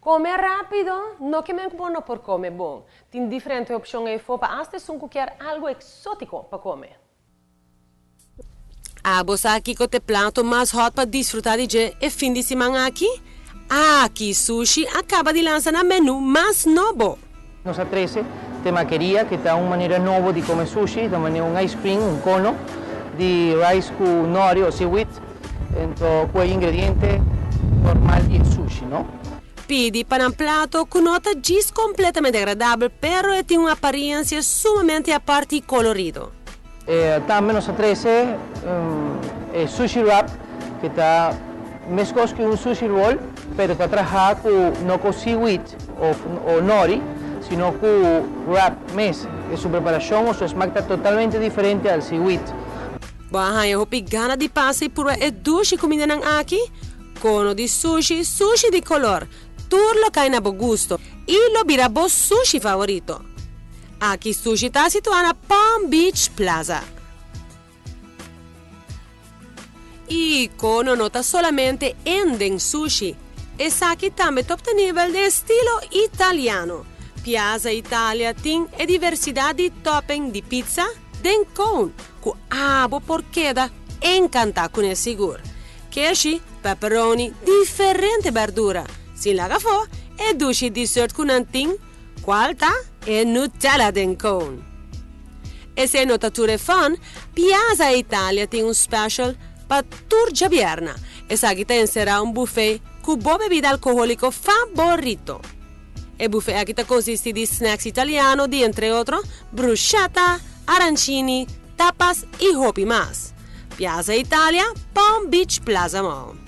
Come rapido no ke men ku bo no por come bon. Tin diferente opcion eyfo pa hasta esun ku kier algo exotico pa come. Abo sa kiko t'e plato mas hot pa disfruta di dje e fin di siman aki? Aki Sushi a kaba di lansa nan menu mas nobo! Nos a trece temakeria cu ta un manera nobo di come sushi, ta manera un ice cream, un cono di rice cu nori o seaweed, ento cu e ingrediente normal di e sushi, no? Pidi pa nan plato cu no ta djis completamente agradabel pero e tin un apariencia sumamente apart y colorido. Tambe nos a trece e sushi wrap cu ta mescos cu un sushi roll pero ta traha cu no cu seaweed o nori sino cu wrap mes. E su preparacion o su smaak ta totalmente diferente al seaweed. Bo a haña hopi gana di pasa y purba e dushi cumindanan aki? Cono di sushi, sushi di color, tur lo cay na bo gusto y lo bira bo sushi favorito. Aki Sushi ta situá na Palm Beach Plaza. I kono no ta solamente en den sushi, esaki tambe ta optenibel den estilo italiano. Piazza Italia tin e diversidat di topping di pizza den cone ku abo por keda enkantá kuné sigur. Keshi, pepperoni, diferente berdura, sin laga afó e dushi dessert ku nan tin. Cual ta e Nutella den cone? Esey no ta tur e fun, Piazza Italia tin un special pa tur djabierna. Esaki ta encera un buffet cu bo bebida alcoholico faborito. E buffet aki ta consisti di snacks italiano di entre otro bruschetta, arancini, tapas y hopi mas. Piazza Italia, Palm Beach Plaza Mall.